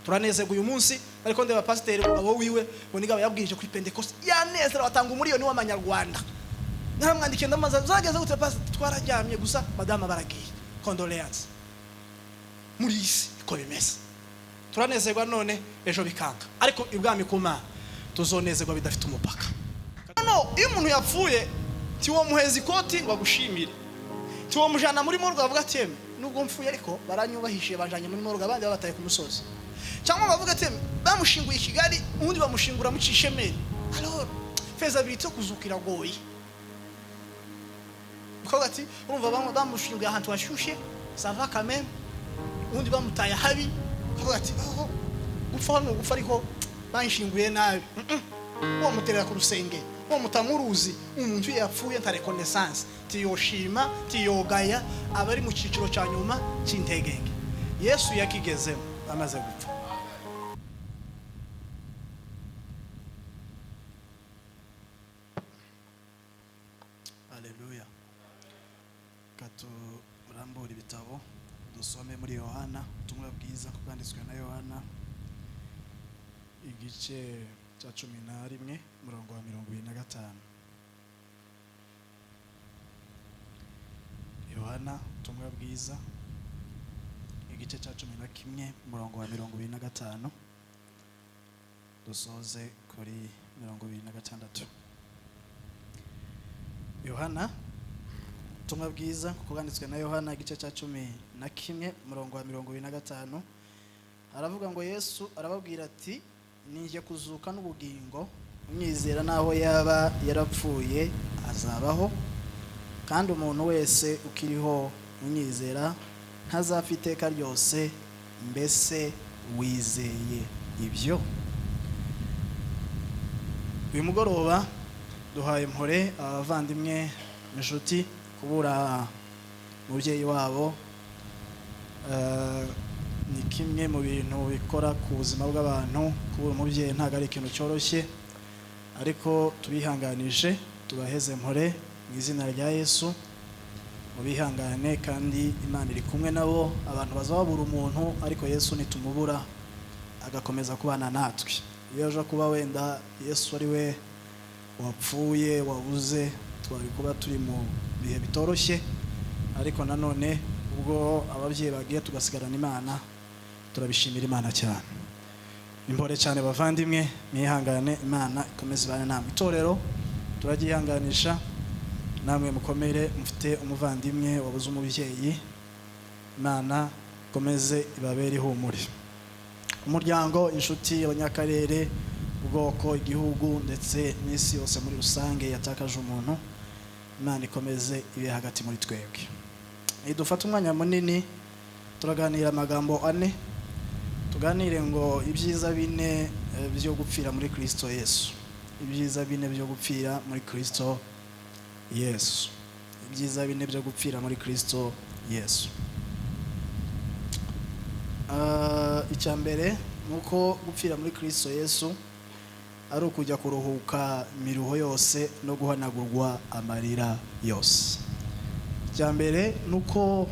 Turanezerwa uyu munsi, ariko ndeba pasiteri umugabo wiwe ngo nigaba yabwirije kuri Pentecost, yanezera batanga umuriyoni w'amanyarwanda. Naramwandikiye ndamaze, uzageze gute pasiteri? Twararyamye gusa, madama baragiye. Condoléances. Muri iyi si iko bimeze, turanezerwa none, ejo bikanga, ariko ibwami ku Mana tuzonezerwa bidafite umupaka. No iyo umuntu yapfuye, ntiwomuheza ikoti ngo agushimire, ntiwomujana muri morgue avuga ati: "Eme, nubwo mpfuye ariko baranyubahishe, banjanye muri morgue, abandi babataye ku musozi," cyangwa ngo avuge ati: "Eme, bamushinguye i Kigali, ubundi bamushingura mu Cishemeri." Alors faisabilité yo kuzuka iragoye. Ukavuga ati: "Urumva bamwe bamushinguye ahantu hashyushye, ça va quand même, ubundi bamutaye habi." Ukavuga ati: "Oh, gupfa ni ugupfa, ariko banshinguye nabi." Uwo muterera ku rusenge, uwo mutamuruzi. Umuntu iyo yapfuye nta reconnaissance, tiyoshima, tiyogaya, aba ari mu cyiciro cya nyuma cy'integenge. Yesu yakigezemo amaze gupfa. Haleluya. Katurambura ibitabo, dusome muri Yohana, ubutumwa bwiza bwanditswe na Yohana, igice cya 11, umurongo wa 25. Yohana, ubutumwa bwiza, igice cya 11, umurongo wa 25, dusoze kuri 26. Yohana, ubutumwa bwiza kuko bwanditswe na Yohana, igice cya 11, umurongo wa 25, aravuga ngo: "Yesu arababwira ati: 'Ninjye kuzuka n'ubugingo, unyizera naho yaba yarapfuye azabaho, kandi umuntu wese ukiriho unyizera ntazapfa iteka ryose. Mbese wizeye ibyo?'" Uyu mugoroba duhaye mpore abavandimwe, inshuti, kubura umubyeyi wabo. Ni kimwe mu bintu bikora ku buzima bw'abantu. Kubura umubyeyi ntabwo ari ikintu cyoroshye, ariko tubihanganishe, tubaheze mpore mu izina rya Yesu. Mubihangane, kandi Imana iri kumwe nabo. Abantu baza babura umuntu, ariko Yesu nitumubura agakomeza kubana natwe. Iyo aje kuba wenda Yesu ari we wapfuye, wabuze, twari kuba turi mu bihe bitoroshye, ariko nanone ubwo ababyeyi bagiye tugasigarana Imana, turabishimira Imana cyane. Impore cyane bavandimwe, mwihangane, Imana ikomeze ibane namwe. Itorero turaryihanganisha, namwe mukomere, mufite umuvandimwe wabuze umubyeyi. Imana ikomeze ibabere ihumure, umuryango, inshuti, abanyakarere, ubwoko, igihugu, ndetse n'isi yose muri rusange yatakaje umuntu. Imana ikomeze ibe hagati muri twebwe. Dufate umwanya munini, turaganira amagambo ane. Tuganire ngo ibyiza bine byo gupfira muri Kristo Yesu. Ibyiza bine byo gupfira muri Kristo Yesu. Ibyiza bine byo gupfira muri Kristo Yesu. Icya mbere ni uko gupfira muri Kristo Yesu ari ukujya kuruhuka imiruho yose no guhanagurwa amarira yose. Icya mbere ni uko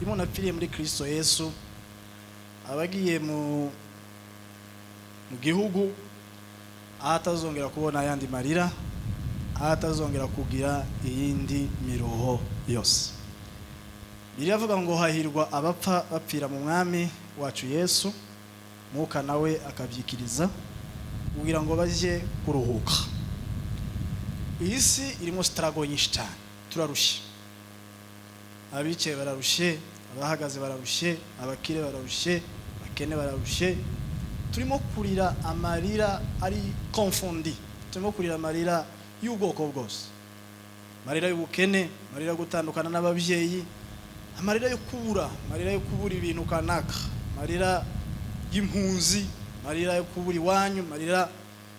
iyo umuntu apfiriye muri Kristo Yesu, aba agiye mu gihugu aho atazongera kubona ayandi marira, aho atazongera kugira iyindi miruho yose. Biravuga ngo: "Hahirwa abapfa bapfira mu Mwami wacu Yesu," Mwuka nawe akabyikiriza kugira ngo bajye kuruhuka. Iyi si irimo struggle nyinshi cyane, turarushye. Abicaye bararushye, abahagaze bararushye, abakire bararushye, abakene bararushye. Turimo kurira amarira ari confondu, turimo kurira amarira y'ubwoko bwose: amarira y'ubukene, amarira yo gutandukana n'ababyeyi, amarira yo kubura, amarira yo kubura ibintu kanaka, amarira y'impunzi, amarira yo kubura iwanyu, amarira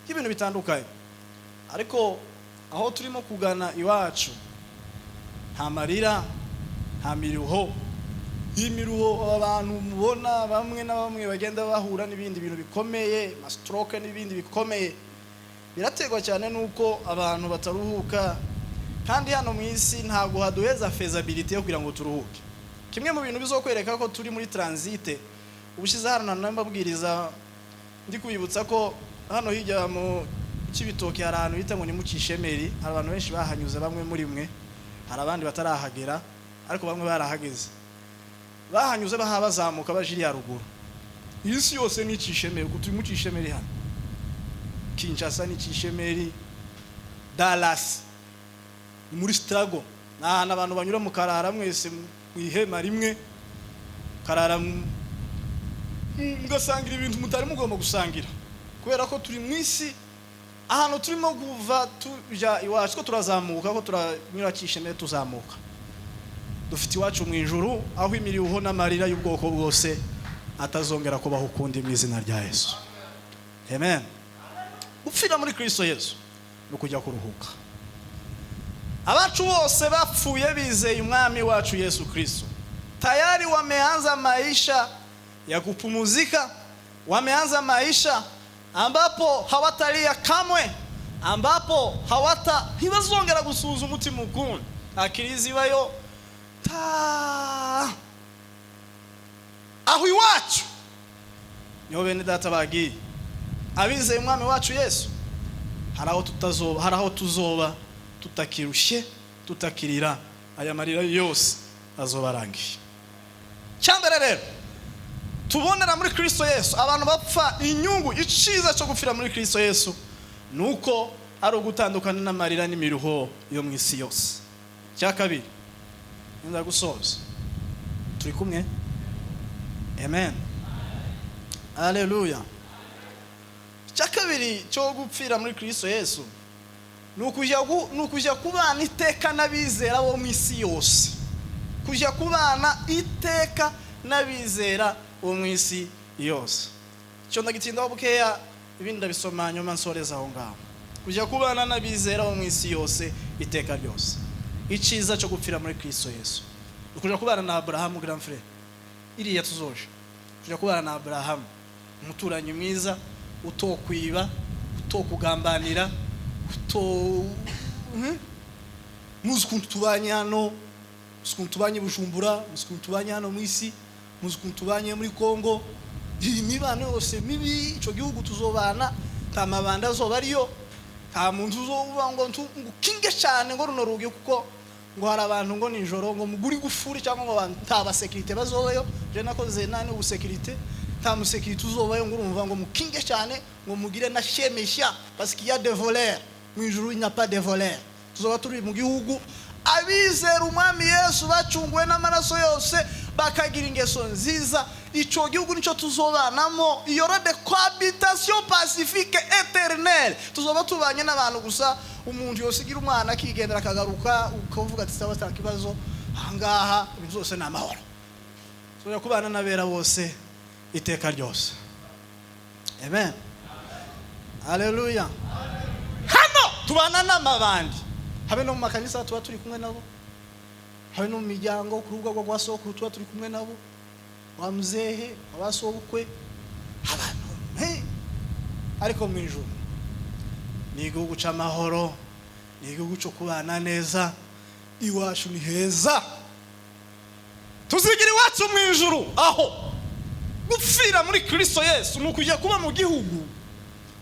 y'ibintu bitandukanye. Ariko aho turimo kugana iwacu nta marira, nta miruho. Imiruho abantu mubona bamwe na bamwe bagenda bahura n'ibindi bintu bikomeye, amastroke n'ibindi bikomeye, biraterwa cyane n'uko abantu bataruhuka. Kandi hano mu isi ntabwo haduheza faisabilité yo kugira ngo turuhuke. Kimwe mu bintu bizokwereka ko turi muri transit, Ubushize hano nambabwiriza ndi kubibutsa ko hano hirya mu Cibitoke hari ahantu bita ngo ni mu Cishemeri. Hari abantu benshi bahanyuze, bamwe muri mwe, hari abandi batarahagera, ariko bamwe barahageze, bahanyuze baha bazamuka baje iriya ruguru. Iyi si yose ni Cishemeri, kuko turi mu Cishemeri hano. Kinshasa ni Cishemeri, Dallas ni muri struggle, ni ahantu abantu banyura mukarara mwese mu ihema rimwe, karara mugasangira ibintu mutari mugomba gusangira, kubera ko turi mu isi ahantu turimo kuva tujya iwacu, ko turazamuka, ko turanyura Cishemeri tuzamuka. Dufite iwacu mu ijuru, aho imiriho n'amarira y'ubwoko bwose atazongera kubaho ukundi, mu izina rya Yesu, amen. Gupfira muri Kristo Yesu ni ukujya kuruhuka. Abacu bose bapfuye bizeye Umwami wacu Yesu Kristo tayari wameanza maisha ya kupumuzika, wameanza maisha ambapo hawatalia kamwe, ambapo hawata ntibazongera gusuhuza umutima ukundi, nta crise ibayo ta. Aho iwacu niho bene data bagiye, abizeye Umwami wacu Yesu. Hari aho tutazoba, hari aho tuzoba tutakirushye, tutakirira, aya marira yose azoba arangiye. Cyambere rero tubonera muri Kristo Yesu, abantu bapfa inyungu, iciza cyo gupfira muri Kristo Yesu ni uko ari ugutandukana n'amarira n'imiruho yo mu isi yose. Cya kabiri, nza gusoza. Turi kumwe? Amen, aleluya. Icya kabiri cyo gupfira muri Kristo Yesu ni ukujya kubana iteka n'abizera bo mu isi yose, kujya kubana iteka n'abizera bo mu isi yose. Icyo ndagitindaho bukeya, ibindi ndabisoma nyuma nsoreza aho ngaho. Kujya kubana n'abizera bo mu isi yose iteka ryose. Icyiza cyo gupfira muri Kristo Yesu ni ukujya kubana na Aburahamu, grand frère. Iriya tuzoje kujya kubana na Aburahamu, umuturanyi mwiza utokwiba, utokugambanira, uto Muzi ukuntu tubanye hano, muzi ukuntu tubanye i Bujumbura, muzi ukuntu tubanye hano mu isi, muzi ukuntu tubanye muri Kongo. Iyi mibano yose mibi, icyo gihugu tuzobana nta mabanda azoba ariyo, nta muntu uzovuga ngo ngo ukinge cyane ngo runo rugi kuko ngo hari abantu ngo nijoro ngo muguri gufuri, cyangwa ngo abantu, nta basécurité bazobayo. Je nakoze nani ubusécurité, nta musécurité uzobayo ngo urumva ngo mukinge cyane, ngo mugire na shemesha parce qu'il y a des voleurs. Mu ijuru il n'y a pas de voleurs. Tuzoba turi mu gihugu abizera Umwami Yesu bacunguwe n'amaraso yose, bakagira ingeso nziza. Icyo gihugu nicyo tuzobanamo, iyo de cohabitation pacifique éternelle. Tuzoba tubanye n'abantu gusa, umuntu yosigira umwana akigendera akagaruka, ukavuga ati sawa, nta kibazo, ahangaha ibintu byose ni amahoro. Tuzajya kubana n'abera bose iteka ryose. Amen, haleluya. Hano tubana n'amabandi, habe no mu makanisa tuba turi kumwe nabo, habe no mu miryango ku rubuga rwa sokuru tuba turi kumwe nabo, wa muzehe wa sobukwe, abantu he. Ariko mu ijuru ni igihugu c'amahoro, ni igihugu cyo kubana neza. Iwacu ni heza, tuzigira iwacu mu ijuru. Aho gupfira muri Kristo Yesu ni ukujya kuba mu gihugu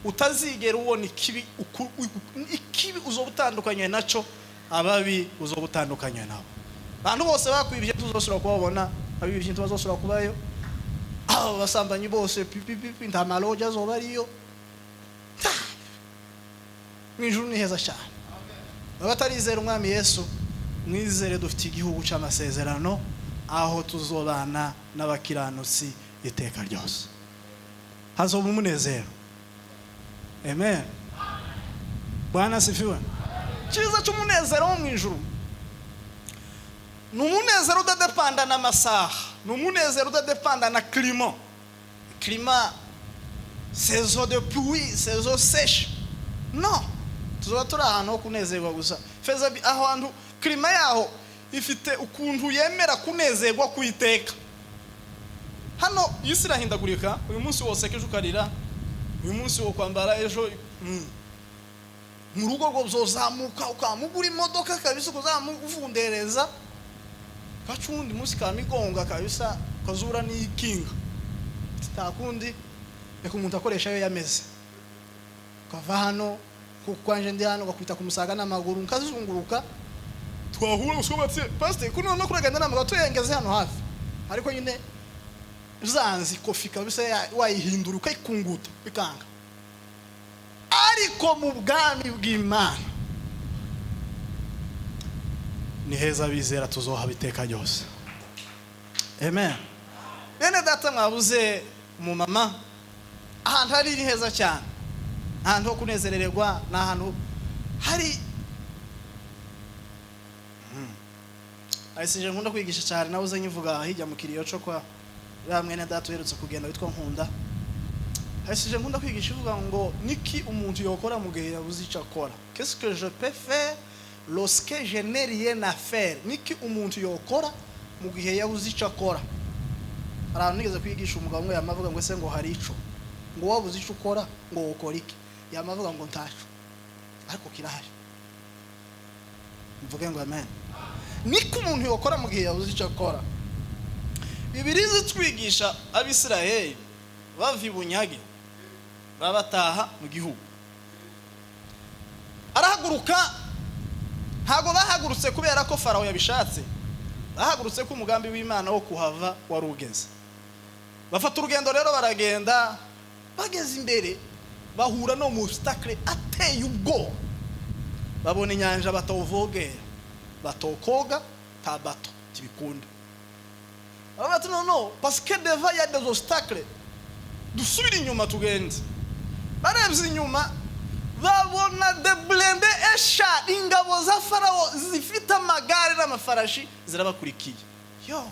utazigera ubona ikibi, ikibi uzoba utandukanye naco, ababi uzoba utandukanye nabo. Abantu bose bakwibye tuzosubira kubabona, abibye ntibazosubira kubayo, abo basambanyi bose pipi pipi, nta maloja azoba ariyo. Mu ijuru ni heza cyane. Abatarizera Umwami Yesu, mwizere, dufite igihugu cy'amasezerano aho tuzobana n'abakiranutsi iteka ryose, hazoba umunezero. Amen, Bwana asifiwe. Cyiza cy'umunezero wo mu ijuru ni umunezero udadépenda n'amasaha, ni umunezero udadépenda na climat, saison de pluie, saison sèche. No tuzoba turi ahantu ho kunezerwa gusa. Feza aho hantu climat yaho ifite ukuntu yemera kunezerwa kuiteka. Hano isi irahindagurika, uyu munsi wose ejo ukarira, uyu munsi wo kwambara ejo mu rugo rwo uzozamuka ukamugura imodoka kabisa, ukazamuvundereza, kaca uwundi munsi kamigonga kabisa, ukazura n'ikinga. Nta kundi, reka umuntu akoresha ayo yameze. Ukava hano kuko kwanje ndi hano, ugakubita ku Musaga n'amaguru, nkazunguruka, twahura ushobatse pastor kuno no kuragenda n'amaguru tuyengeze hano hafi. Ariko nyine zanzi kofi kabisa, wayihindura ukayikunguta bikanga. Ariko mu bwami bw'Imana ni heza, bizera tuzohaba iteka ryose. Amen. Bene data mwabuze umumama, ahantu hari ni heza cyane, ahantu ho kunezerererwa, ni ahantu hari. Ayisinje nkunda kwigisha cyane, nawe uze nyivuga hirya mu kiriyo cyo kwa uriya mwene data uherutse kugenda witwa Nkunda. Ayisinje nkunda kwigisha ivuga ngo: "Niki umuntu yokora mu gihe yabuze icyo akora?" Qu'est-ce que je peux faire lorsque je n'ai rien à faire? Niki umuntu yokora mu gihe yabuze icyo akora? Hari ahantu nigeze kwigisha, umugabo umwe yamavuga ngo: "Ese ngo hari ico ngo wabuze icyo ukora, ngo wokora iki?" Yamavuga ngo: "Ntaco." Ariko kirahari. Mvuge ngo amen. Niko umuntu yokora mu gihe yabuze icyo akora. Bibiliya zitwigisha Abisirayeli bava i bunyage, baba bataha mu gihugu. Arahaguruka. Ntabwo bahagurutse kubera ko Farawo yabishatse, bahagurutse ko umugambi w'Imana wo kuhava wari ugeze. Bafata urugendo rero, baragenda. Bageze imbere bahura no mu obstacle ateye ubwoba, babona inyanja batawuvogera, batokoga, ta bato tibikunda. Baravuga ati: "Non, non, parce que devant il y a des obstacles, dusubire inyuma tugende." Barebye inyuma babona des blindés esha, ingabo za Farawo zifite amagare n'amafarashi zirabakurikiye. Yo,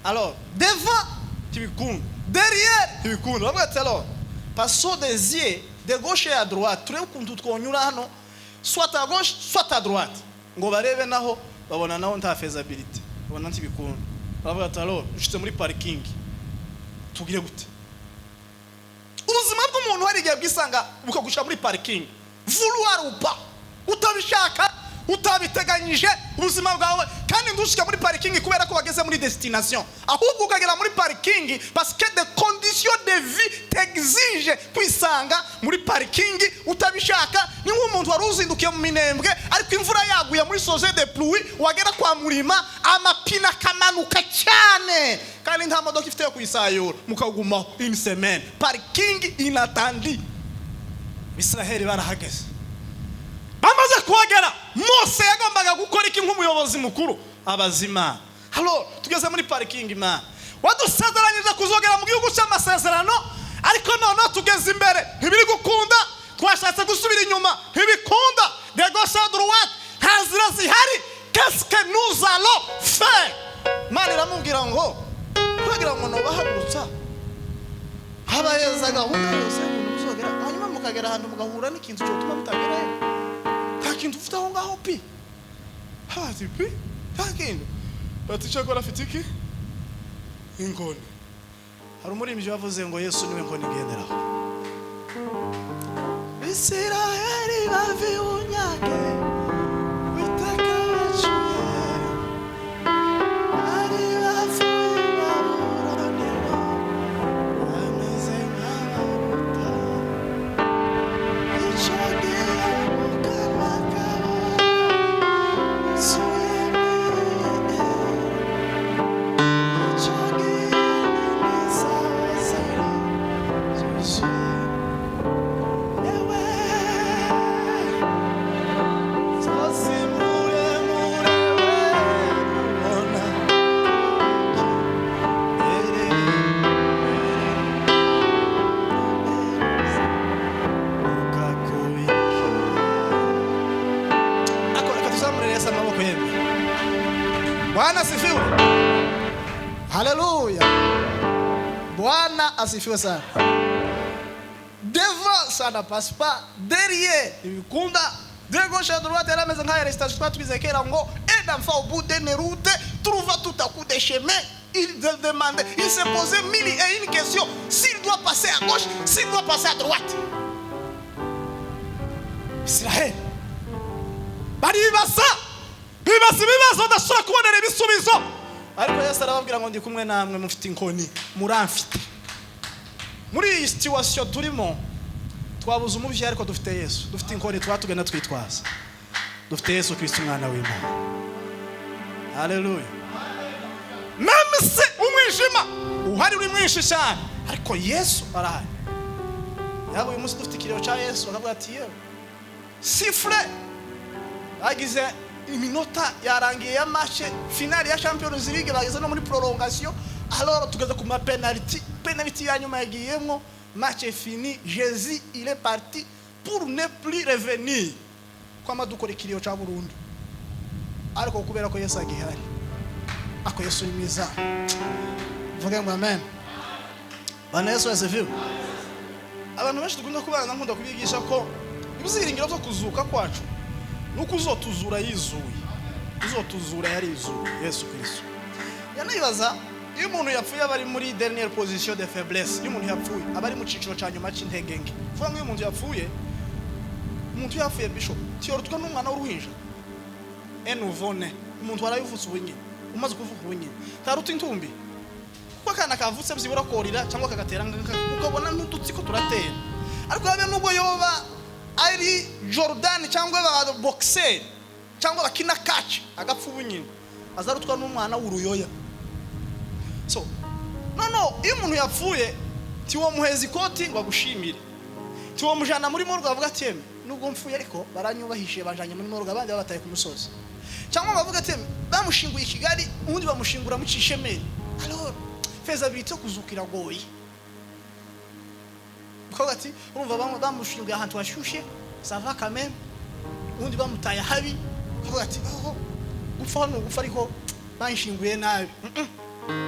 alors devant ntibikunda, derrière ntibikunda. Baravuga ati: "Alors passons des yeux de gauche et à droite, turebe ukuntu twonyura hano, soit à gauche, soit à droite." Ngo barebe naho, babona naho nta faisabilité, babona ntibikunda. Baravuga ati: "Alors dushitse muri parking, tugire gute?" Ubuzima bw'umuntu hari igihe bwisanga bukagushyira muri parking, vouloir ou pas, utabishaka, utabiteganyije ubuzima bwawe. Kandi ntushike muri parking kubera ko wageze muri destination, ahubwo ukagera muri parking parce que des conditions de vie t'exige kwisanga muri parking utabishaka. Ni nk'umuntu wari uzindukiye mu Minembwe, ariko imvura yaguye muri saison de pluie, wagera kwa Murima amapine akamanuka cyane, kandi nta modoka ifite yo kuyisayura, mukagumaho une semaine, parking inattendue. Israheli barahageze. Bamaze kuhagera, Mose yagombaga gukora iki nk'umuyobozi mukuru? Abaza Imana: "Alors tugeze muri parking, Imana wadusezeranyije kuzogera mu gihugu cy'amasezerano, ariko noneho tugeze imbere ntibiri gukunda, twashatse gusubira inyuma ntibikunda, de gauche à droite nta nzira zihari, qu'est-ce que nous allons faire?" Imana iramubwira ngo: "Kugira ngo nubahagurutsa, habaheza gahunda yose y'ukuntu muzogera, hanyuma mukagera ahantu mugahura n'ikintu cyotuma mutagerayo. Nta kintu ufite aho ngaho pi?" Hazi pi, nta kintu. Bati: "Cyakora afite iki? Inkoni." Hari umuririmbyi wavuze ngo: "Yesu niwe nkoni igenderaho." Isiraheli bava ibunyage, Witeka bacuye, bari bavuye i Babuloni, bameze nk'abaruta. Icyo gihe mu kanwa kabo huzuyemo, icyo gihe indimi zabo zari zuzuye. Yewe zose muremure ubona mbere ukakubikira. Ako reka tuzamure Yesu amaboko yemwe. Bwana asifiwe, haleluya, Bwana asifiwe sana. Devant ça ne passe pas, derrière ibikunda, de gauche à droite yari ameze nk'aya resitation twari twize kera ngo: "Un enfant au bout d'une route trouva tout à coup des chemins. Il se demandait, il se posait mille et une questions, s'il doit passer à gauche, s'il doit passer à droite." Israel baribaza, bibaza ibibazo badashobora kubonera ibisubizo, ariko Yesu arababwira ngo: "Ndi kumwe namwe, mufite inkoni, muramfite." Muri iyi situation turimo, twabuze umubyeyi, ariko dufite Yesu, dufite inkoni twatugenda twitwaza, dufite Yesu Kirisito, umwana w'Imana. Haleluya! Même si umwijima uhari uri mwinshi cyane, ariko Yesu arahari. Yaba uyu munsi dufite ikiriyo cya Yesu, bakavuga ati: "Yewe, sifflet bagize, iminota yarangiye ya match finale ya Champions League, bageze no muri prolongation, alors tugeze ku ma penalty, penalty ya nyuma yagiyemo, match est fini, Jésus, il est parti pour ne plus revenir." Kwama dukora ikiriyo cya burundu, ariko kubera ko Yesu agihari, ako Yesu ni mwiza. Vuge ngo amen. Bana, Yesu asifiwe. Abantu benshi dukunda kubana, nkunda kubigisha ko ibyiringiro byo kuzuka kwacu nuko uzotuzura yizuye, uzotuzura yarizuye, Yesu Kristo. Yanibaza, iyo umuntu yapfuye aba ari muri dernière position de faiblesse. Iyo umuntu yapfuye aba ari mu cyiciro cya nyuma cy'intege nke. Vuga ngo iyo umuntu yapfuye, umuntu yapfuye, bishop, tiyorutwa n'umwana w'uruhinja, un nouveau-né, umuntu warayuvutse ubu nyine, umaze kuvuka ubu nyine, taruta intumbi, kuko akana kavutse byibura korira cyangwa kagatera, ukabona n'udutsiko turatera. Ariko habe nubwo yoba ari Jordan cyangwa ba boxer cyangwa bakina catch, agapfa ubu nyine, azarutwa n'umwana w'uruyoya. So no iyo umuntu yapfuye, tiwomuheza ikoti ngo agushimire, tiwomujana muri morgue avuga ati: "Eme, nubwo mfuye ariko baranyubahishije, banjanye muri morgue, abandi babataye ku musozi," cyangwa ngo bavuge ati: "Eme, bamushinguye i Kigali, ubundi bamushingura mu Cishemeri." Alors faisabilité yo kuzuka iragoye. Ukavuga ati: "Urumva, bamushinguye ahantu hashyushye, ça va quand même, ubundi bamutaye habi." Ukavuga ati: "Oh, gupfa ni ugupfa, ariko banshinguye nabi."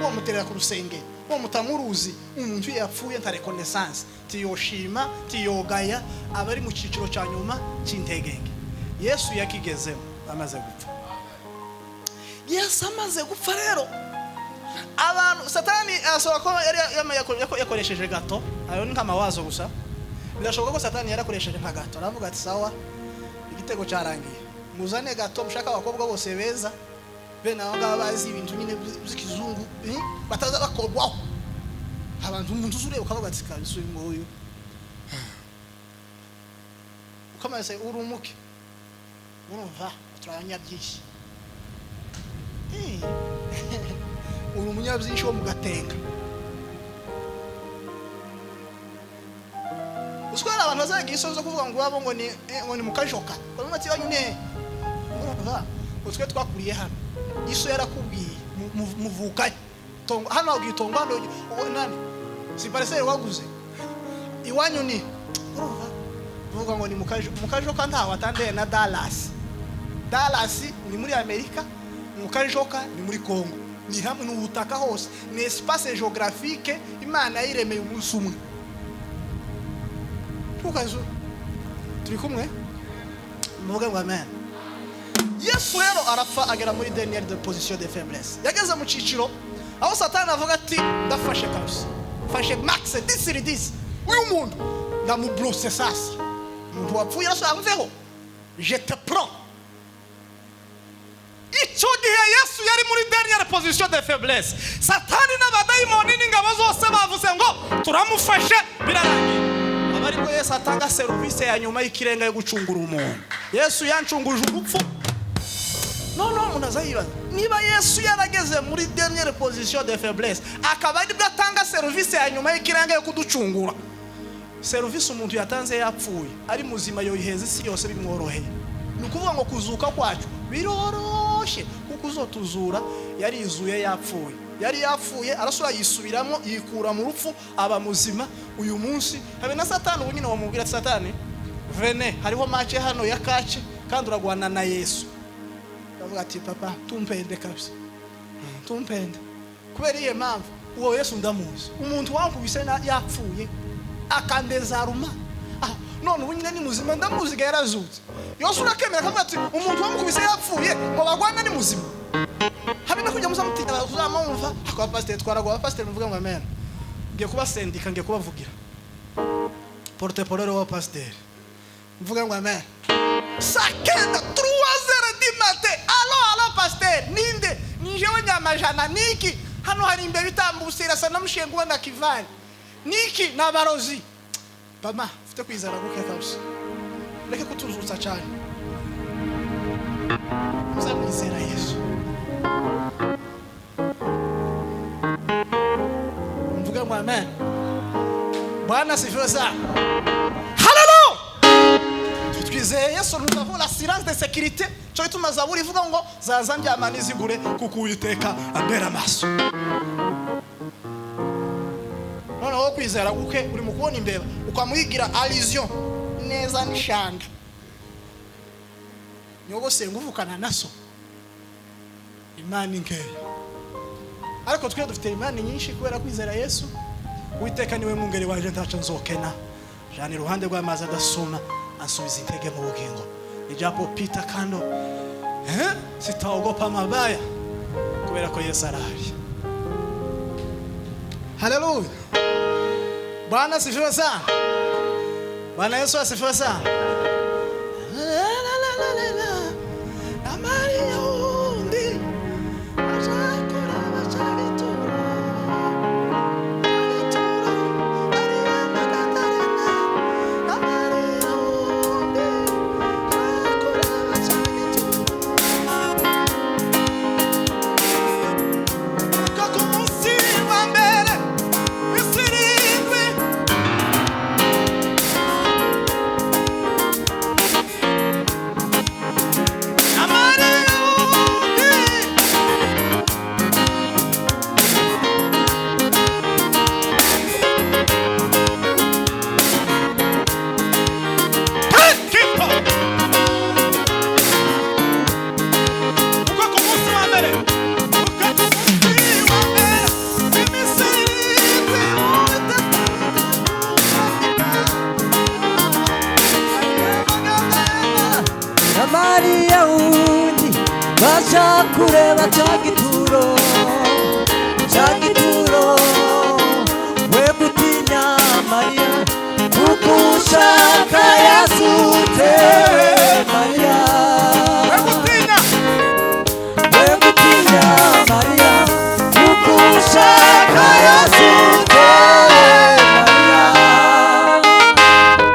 Wamuterera ku rusengero, wamuta mu ruzi. Umuntu iyo yapfuye nta reconnaissance, tiyoshima, tiyogaya, aba ari mu cyiciro cya nyuma cy'integenge. Yesu yakigezemo amaze gupfa. Yesu amaze gupfa rero, abantu, Satani asaba ko yari yakoresheje gato, ayo ni nk'amawazo gusa. Birashoboka ko Satani yarakoresheje nka gato, aravuga ati: "Sawa, igitego cyarangiye, muzane gato, mushaka abakobwa bose beza, bene abo ngabo bazi ibintu nyine by'ikizungu, bataza bakorwaho abantu." Umuntu uzi ureba ukavuga ati: "Kabisa uyu nguyu." Ukamase urumuke, urumva turabanyabyinshi. Uri umunyabyinshi wo mu Gatenga. Uziko hari abantu bazagira isoni zo kuvuga ngo iwabo ngo ni mu Kajoka? Bamwe bati: "Iwanyu ni hehe?" Urumva ngo twe twakuriye hano. Iso yarakubwiye muvukanye tongo hano, wabwiye itongo hano, uwo nani, si parcelle waguze? Iwanyu ni, urumva, uvuga ngo ni mu Kajoka, ntaho atandeye na Dallas. Dallas ni muri Amerika, mu Kajoka ni muri Congo, ni hamwe, ni ubutaka hose, ni espace géographique Imana yiremeye umunsi umwe. Ntukazu turi kumwe, muvuge ngo amen. Yesu rero arapfa, agera muri dernière de position de faiblesse. Yageze mu cyiciro aho Satani avuga ati: "Ndafashe kabisa, mfashe max 10 sur 10, uyu muntu ndamublose. Sasa umuntu wapfuye arashaka mveho, je te prends." Icyo gihe Yesu yari muri dernière position de faiblesse. Satani n'abadayimoni n'ingabo zose bavuze ngo: "Turamufashe, birarangiye." Aba aribwo Yesu atanga serivisi ya nyuma y'ikirenga yo gucungura umuntu. Yesu yancunguje urupfu. Noneho umuntu aza yibaza niba Yesu yarageze muri dernière position de faiblesse, akaba aribwo atanga serivisi ya nyuma y'ikirenga yo kuducungura, serivisi umuntu yatanze yapfuye, ari muzima yoyiheza isi yose bimworoheye. Ni ukuvuga ngo kuzuka kwacu biroroshye, kuko uzotuzura yarizuye yapfuye. Yari yapfuye, arasubira yisubiramo, yikura mu rupfu, aba muzima. Uyu munsi habe na Satani ubu nyine wamubwira ati: "Satani, venez, hariho match hano ya catch, kandi uragwana na Yesu," avuga ati: "Papa, tumpende kabisa, tumpende." Kubera iyo mpamvu, uwo Yesu ndamuzi, umuntu wankubise yapfuye akandezaruma. Ah, none ubu nyine ni muzima, ndamuziga, yarazutse. Yose urakemera akavuga ati: "Umuntu wamukubise yapfuye ngo bagwane, ni muzima." Habe no kujya muzamutinya, uzamumva ako abapasiteri twaragwa. Abapasiteri, muvuga ngo amen. Ngiye kubasendika, ngiye kubavugira, porte-parole w'abapasiteri. Mvuga ngo amen. Saa kenda, 3 heures du matin: "Allô, allô, pasteur, ninde?" "Ni jewe Nyamajana." "Niki? Hano hari imbeba itambutse, irasa na mushenguwa na kivani." Niki n'abarozi. Mama, ufite kwizera guke kabisa. Reke kutuzutsa cyane. Muzamwizera Yesu. Mvuge ngo amen. Bwana asifiwe sana. Haleluya! Twizeye Yesu, nous avons l'assurance de sécurité. Cyo gituma Zaburi ivuga ngo zaza ndyama nizigure kuko Uwiteka ambera amaso. Noneho kwizera guke uri mu kubona imbeba ukamuyigira allusion neza n'ishanga. Nyogosenga uvukana naso. Imana inkeya. Ariko twe dufite imana nyinshi kubera kwizera Yesu. Uwiteka niwe mwungeri wanje ntaco nzokena. Jana iruhande rw'amazi adasuma ansubiza intege mu bugingo. Ijapo pita kando sitaogopa mabaya kubera ko Yesu arahari. Haleluya. Bwana asifiwe sana. Bwana Yesu asifiwe sana. La la la la la la. Amari undi ajakora bachagitura. Agitura Maria Magdalena. Amari undi ajakora bachagitura. Koko munsi wa mbere isirindwi. Amari undi. Kipo. Uko ku munsi wa mbere. Uko ku munsi wa mbere. Iminsi irindwi Uwiteka Na Mariya wundi baja kureba cya gituro, cya gituro. We gutinya Mariya, kuko ushaka yazutse. Mariya, We gutinya. we gutinya Mariya, kuko ushaka yazutse. Mariya.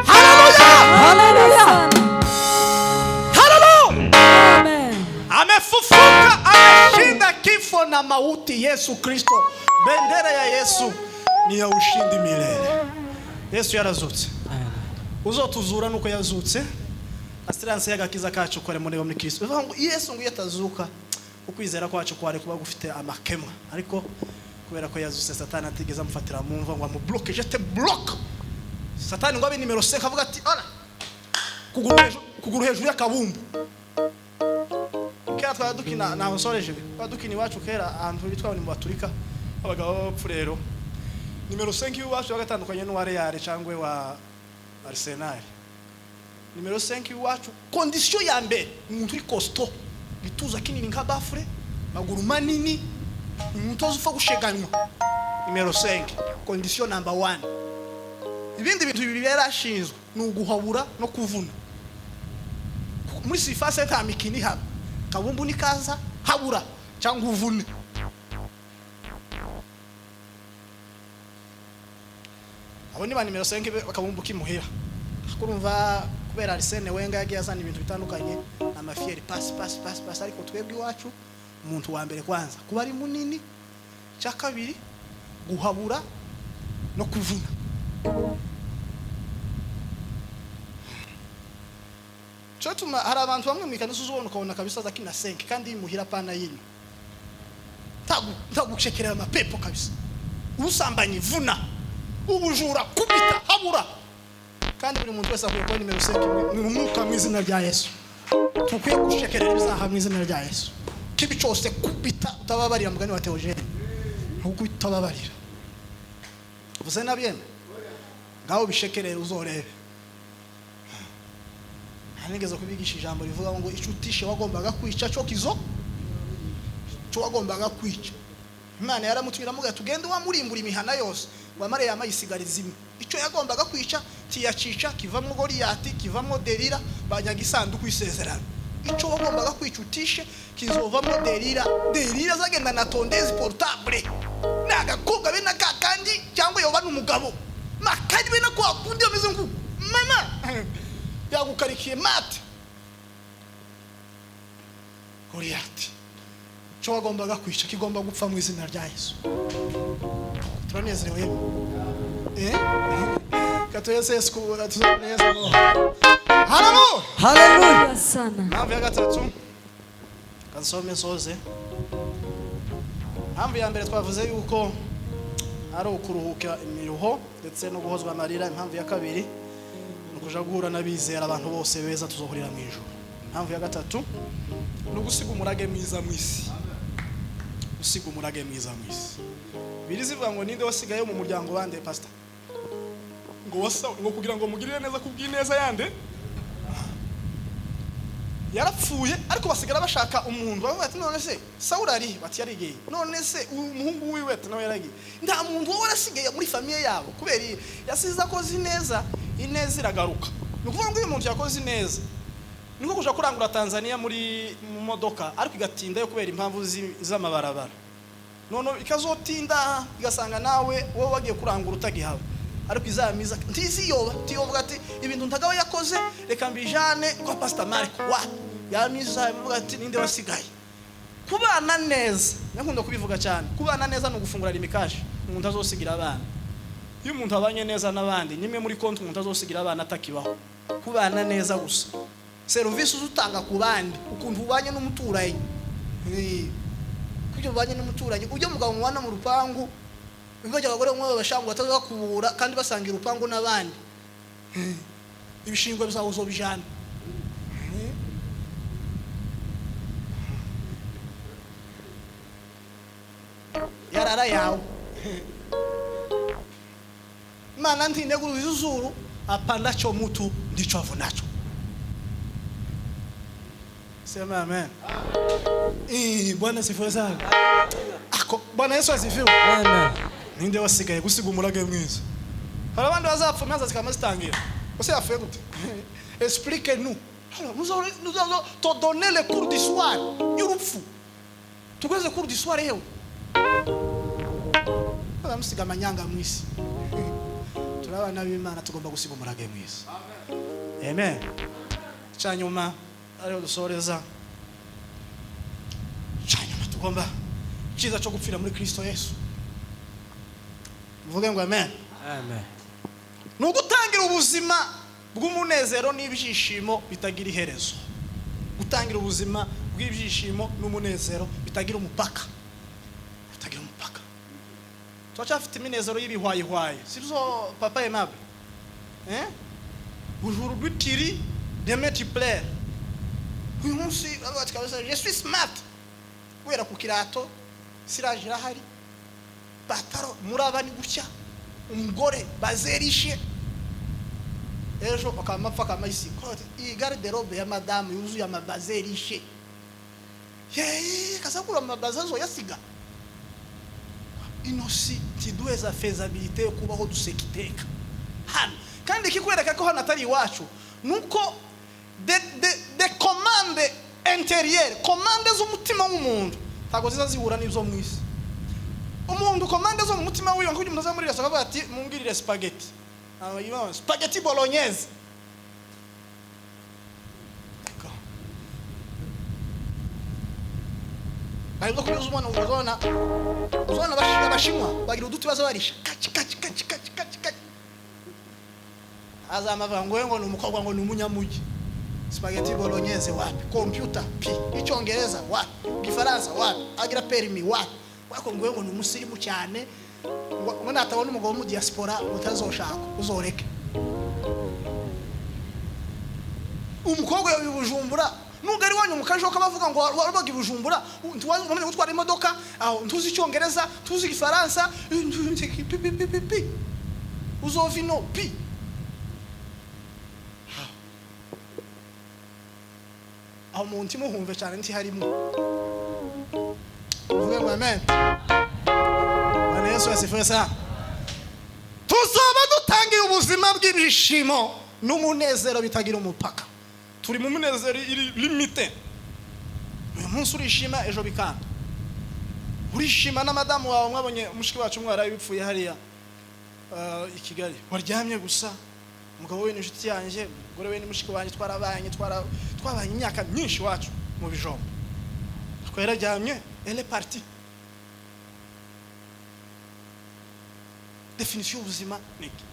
Haleluya. Haleluya. Haleluya. Amen. Amefufuka, ameshinda kifo na mauti. Yesu Kristo, bendera ya Yesu ni ya ushindi milele. Yesu yarazutse. Uzotuzura nuko yazutse. Assurance y'agakiza kacu kore muri muri Kristo. Bivuga ngo Yesu ngo iyo atazuka ukwizera kwacu kwari kuba gufite amakemwa, ariko kubera ko yazutse Satani atigeze amufatira mu mva ngo amubloke. Je te bloque. Satani ngo abe nimero 5 avuga ati ara kuguru hejuru y'akabumbu. Kera twari dukina ntaho nsoreje, twari dukina iwacu kera ahantu bitwa ni mu Baturika abagabo b'abapfurero. Nimero 5 y'iwacu yagatandukanye n'uwa Real cyangwa wa Arsenal. Nimero 5 y'iwacu condition ya mbere umuntu uri costaud, gituza kinini nka bafure, maguru manini, umuntu uzi upfa gusheganywa. Nimero 5 condition number 1. Ibindi bintu bibiri yarashinzwe ni uguhabura no kuvuna. Muri surface nta mikino ihaba. Kabumbu nikaza habura cyangwa uvune. Abo ni ba nimero 5 bakabumbu kimuhira. Kurumva kubera Arsene Wenger yagiye azana ibintu bitandukanye, amafieri pass pass pass pass, ariko twebwe iwacu umuntu wa mbere kwanza kuba ari munini, cya kabiri guhabura no kuvuna. Cyo tuma hari abantu bamwe mu ikanisa uzubona ukabona kabisa azakina 5 kandi yimuhira pana yino. Ntagucekerera amapepo kabisa. Ubusambanyi vuna, ubujura kubita habura. Kandi buri muntu wese akwiye kuba nimero 5 mu mwuka mu izina rya Yesu. Tukwiye gushekerera ibizaha mu izina rya Yesu. Kibi cyose kubita utababarira, mugani wa Theogene. Ntuko utababarira. Uvuze nabyembe? Ngaho bishekerera uzorebe. Nigeze kubigisha ijambo rivuga ngo icyo utishe wagombaga kwica cyo kizo cyo wagombaga kwica. Imana yaramutumira amuga tugende wamurimbura imihana yose wamare yamayisigariza imwe. Icyo yagombaga kwica tiyacica, kivamwo Goliyati, kivamwo Delila, banyaga isanduku y'isezerano. Icyo wagombaga kwica utishe kizovamwo Delila. Delila zagenda na tondezi portable na Agakobwa bene ka kandi, cyangwa yoba n'umugabo makari bene kwa kundi bameze nk'uku, mama yagukarikiye mate. Goliyati cyo wagombaga kwica kigomba gupfa mu izina rya Yesu. Turanezerewe yemwe. Katuweze Yesu tuzabone Yesu. Haleluya. Haleluya. Sana. Impamvu ya gatatu, kansome soze. Impamvu ya mbere twavuze yuko ari ukuruhuka imiruho ndetse no guhozwa amarira. Impamvu ya kabiri ni ukuja guhura n'abizera, abantu bose beza tuzohurira mu ijuru. Impamvu ya gatatu ni ugusiga umurage mwiza mu isi, gusiga umurage mwiza mu isi. Biri zivuga ngo ninde wasigaye mu muryango bande, pastor? Ngo wasa ngo kugira ngo mugirire neza kubw'ineza yande. Yarapfuye, ariko basigara bashaka umuntu. Bavuga ati: "None se Sawuli ari?" Bati: "Yarigiye." "None se umuhungu wiwe?" Ati: "Nawe yaragiye." Nta muntu wowe warasigaye muri famille yabo, kubera iyi yasize akoze ineza, ineza iragaruka. Ni ukuvuga ngo iyo umuntu yakoze ineza, ni nko kuja kurangura Tanzania muri mu modoka, ariko igatinda yo kubera impamvu z'amabarabara, none ikazotinda igasanga nawe wowe wagiye kurangura utagihaba, ariko izamiza ntiziyoba. Tiyovuga ati: "Ibintu ntagawe yakoze, reka mbijane kwa Pastor Marco." Wa yamiza ivuga ati: "Ninde wasigaye?" Kubana neza, nkunda kubivuga cyane, kubana neza ni ugufungura Lumicash umuntu azosigira abana. Iyo umuntu abanye neza n'abandi, nimwe muri konti umuntu azosigira abana atakibaho. Kubana neza gusa, serivisi uzutanga ku bandi, ukuntu ubanye n'umuturanyi. Kubyo ubanye n'umuturanyi, ujya mugabo mubana mu rupangu, ingajya abagore bamwe babashanga batazakubura kandi basangira urupangu n'abandi. Ibishingwe bizawe uzobijana. Yarara yawe Imana ntinegura izuru. Apandacho mutu ndicho avunacho. Sema amen. Bwana asifiwe sana. Ako Bwana Yesu asifiwe. Amen. Ninde wasigaye? Gusiga umurage mwiza. Hari abandi bazapfa imanza zikaba zitangira: "Ese yapfuye gute? Explique nous." Alors, nous allons te donner le cours du soir y'urupfu. Tugeze cours du soir yewe, bamusiga amanyanga mu isi. Turi abana b'Imana, tugomba gusiga umurage mwiza. Amen. Cyanyuma ariho dusoreza, cyanyuma tugomba cyiza cyo gupfira muri Kristo Yesu, muvuge ngo amen. Amen. Ni ugutangira ubuzima bw'umunezero n'ibyishimo bitagira iherezo, gutangira ubuzima bw'ibyishimo n'umunezero bitagira umupaka, bitagira umupaka. Turacyafite iminezero y'ibihwayihwayi, sibyo, papa Aimable? Eh, aujourd'hui tu ris, demain tu pleures. Uyu munsi bavuga ati: "Kabisa je suis smart," kubera ku kirato siraje irahari, pataro muraba ni gutya, umugore bazerishe. Ejo akamapfa akamayisiga, iyi garde-robe ya madamu yuzuye amabazerishe. Yeee, kasakura amabaze azoyasiga. Ino si tiduheza faisabilité yo kubaho duseka iteka hano. Kandi ikikwereka ko hano atari iwacu nuko de commande intérieure, commande z'umutima w'umuntu ntabwo ziza zihura n'izo mu isi. Umuntu commande zo mu mutima wiwe, nk'uyu umuntu aza muri resitora akavuga ati: "Mungirire spaghetti." Ah, spaghetti bolognese. D'accord. Hari ubwo kugeza ubona uzabona Abashinwa bagira uduti baza barisha kaci kaci kaci kaci kaci kaci. Azama avuga ngo ni umukobwa, ngo ni umunyamujyi. Spaghetti bolognese wapi, computer pi, Icyongereza wapi, Igifaransa wapi, agira permis wapi. Wako ngo ni umusirimu cyane, ngo natabona umugabo wo mu diaspora utazoshaka uzoreke. Umukobwa yawe i Bujumbura, nubwo ari wanyu mu kajoka, bavuga ngo wabaga i Bujumbura, ntiwamenye gutwara imodoka aho, ntuzi Icyongereza, ntuzi Igifaransa, pi pi pi pi pi, uzova ino pi. Aho mu mutima uhumve cyane ntiharimo. Uvuge ngo amen. Bwana Yesu asifiwe sana. Tuzoba dutangiye ubuzima bw'ibyishimo n'umunezero bitagira umupaka. Turi mu munezero iri limité. Uyu munsi urishima, ejo bikanga. Urishima na madamu wawe. Mwabonye mushiki wacu mwaraye bipfuye hariya i Kigali, waryamye gusa. Umugabo we ni inshuti yanjye, umugore we ni mushiki wanjye, twarabanye, twabanye imyaka myinshi iwacu mu Bijombo. Ariko yararyamye, elle est partie. Définition y'ubuzima ni iki?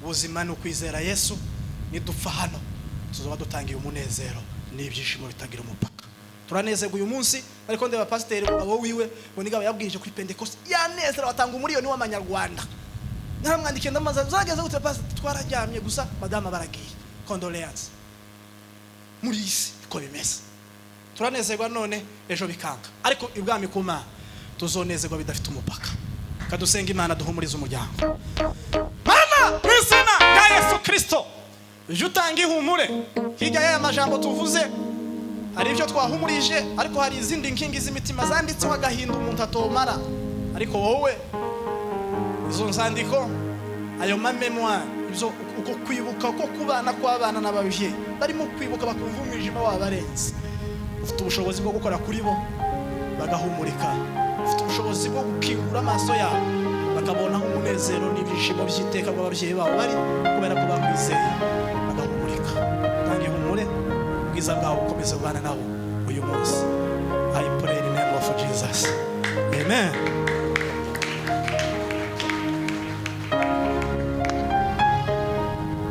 Ubuzima ni ukwizera Yesu. Nidupfa hano, tuzaba dutangiye umunezero n'ibyishimo bitagira umupaka. Turanezerwa uyu munsi, ariko ndeba pasiteri, umugabo wiwe ngo nigaba yabwirije kuri Pentecost, yanezera, batanga umuriyoni w'amanyarwanda. Naramwandikiye, ndamaze zageze gute pasiteri? Twararyamye gusa, madama baragiye, condoléances. Muri iyi si iko bimeze, turanezerwa none, ejo bikanga, ariko ibwami ku Mana tuzonezerwa bidafite umupaka. Kadusenga Imana duhumurize umuryango. Mana, mu izina rya Yesu Kirisito, ujye utanga ihumure. Hirya y'aya majambo tuvuze, hari ibyo twahumurije, ariko hari izindi nkingi z'imitima zanditseho agahinda umuntu atomara. Ariko wowe, izo nzandiko, ayo ma mémoires, ibyo uko kwibuka ko kubana kw'abana n'ababyeyi barimo kwibuka, bakumva umwijima wabarenze, ufite ubushobozi bwo gukora kuri bo bagahumurika. Ufite ubushobozi bwo gukingura amaso yabo, bakabona umunezero n'ibyishimo by'iteka bw'ababyeyi babo bari, kubera ko bakwizeye, bagahumurika. Tanga ihumure, ubwiza bwawe bukomeze bubana nabo uyu munsi. I pray in the name of Jesus, amen.